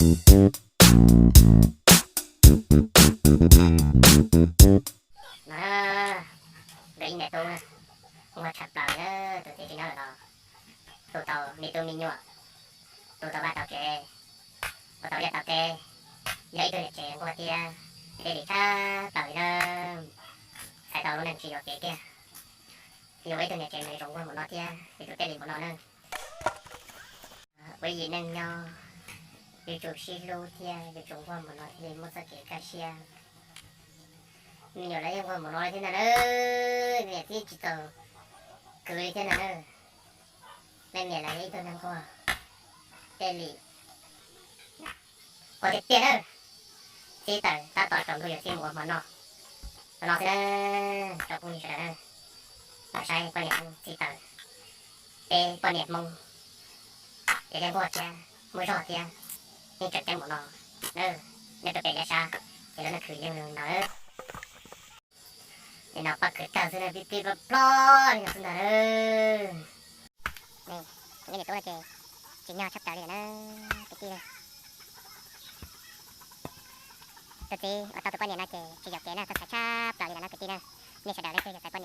No, nkawd ib niam tub na, nquag tshaj plaws li na, tus txiv tsis nyob lawm los tu tau me tub me nyuam, tu tau vaj tau tsev, ua tau liaj tau teb, yog ib tug niam tsev nquag thiab, dej dim tshaj plaws li na. Txhais tau lub neej tsis yuam kev kiag, yus ua ib tug niam tsev nws zoo nquag npaum no thiab, yus tus dej dim npaum no na. Ua ib yim neej nyob, yuav tsum sib hlub thiab yuav tsum nquag npaum no thiaj li muaj txoj kev kaj siab. Me nyuam lawv yeej nquag npaum no li thiab ntag na, niam txiv tsis txaus kwv li thiab ntag na. Leej niam lawv yog ib tug neeg nquag, dej dim, nquag tiag tiag na. Txib taws tab tom tsaus ntuj yuav txib mus ua hmo noj, no no xwb na, tsoom phooj ywg sawv daws na. Los saib poj niam Hmoob txib taws, peb poj niam Hmoob ces yeej nquag thiab muaj zog thiab, yeej tseem ceeb npaum no na. Nyob rau pem yav sab ces lawv neeg khwv yeej li no. Nim no paj khwv tawg xwb na, pib pib plob plob li no xwb ntag na. Kuv niam tub no ces tsis nyog tshaj plaws li lawm na, kwv tij na. Tus txiv uas tau tus poj niam no ces tsis yuam kev na, txaus ntshai tshaj plaws li lawm na kwv tij na. Nej sawv daws leej twg yog txais poj